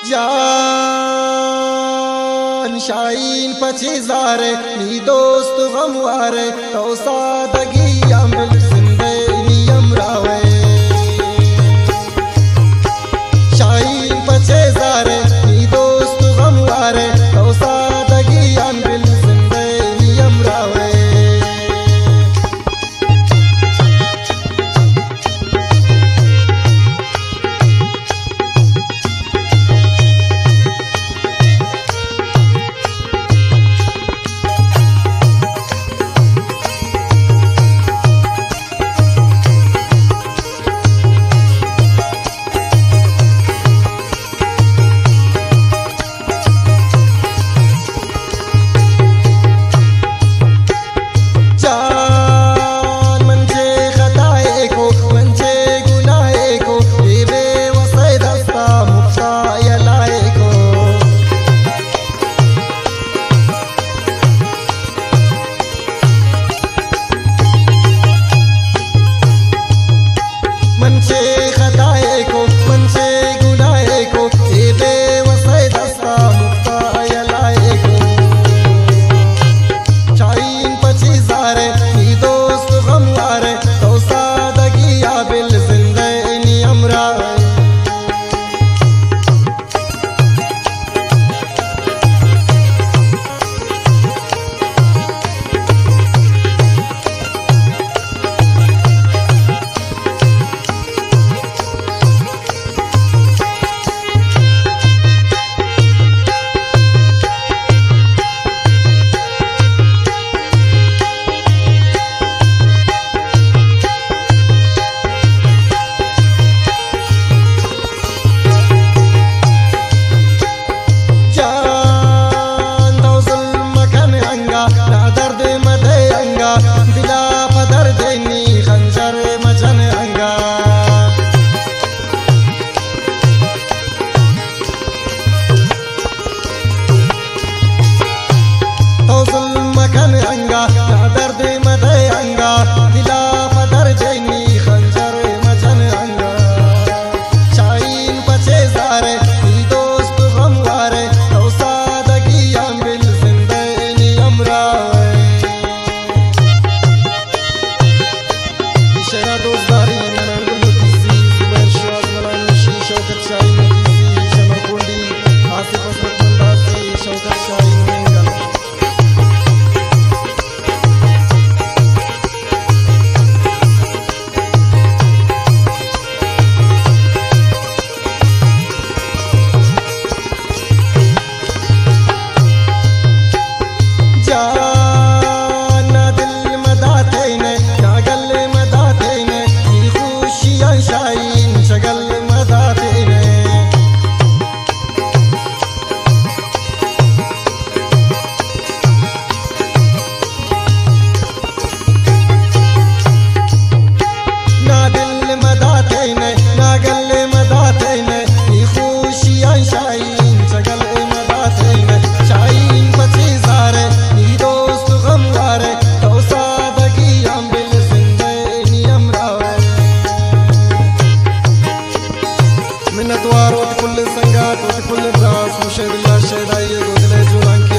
جان شاہین پچے زارے، نی دوست غموارے، تو سادگی ہم بل زندے نی ہمراہے۔ شاہین پچے زارے، نی دوست غموارے، تو سادگی ہم بل زندے نی ہمراہے۔ جان من چے خطائے کو، من چے گناہے کو، اے بے وسے دستا مفتا یلائے کو۔ من چے خطائے کو، من چے گناہے کو، اے بے وسے دستا مفتا یلائے کو۔ شاہین پچے زارے، نی دوست غموارے، تو سادگی آ بل زندے نی ہمراہے۔ جان تو ظلم مکن انگا، نا درد مدے انگا، دلا پہ درد نی خنجر مجن انگا۔ تو ظلم مکن انگا، نا درد مدے انگا، دلا پہ درد نی خنجر مجن انگا۔ شاہین پچے زارے، نی دوست غموارے، تو سادگی ہم بل زندے نی ہمراہے۔ شعرا دوست داری، منان گل مکیسی، زبیر شواز ملانوشی، شوکت شاہین مکیسی، شمر کونڈی، آصف عصمت منداسی، شوکت شاہین مینگل۔ جان نا دل مداتینے، نا گل مداتینے، نی خوشیاں شاہین چگل مداتینے۔ نا دل مداتینے، نا گل مداتینے، نی خوشیاں شاہین چگل مداتینے۔ شاہین پچے زارے، نی دوست غموارے، تو سادگی ہم بل زندے نی ہمراہے۔ منتوار وتی کل سنگت، وتی کل براس، مشید اللہ شیدائی گوں دلے جولانک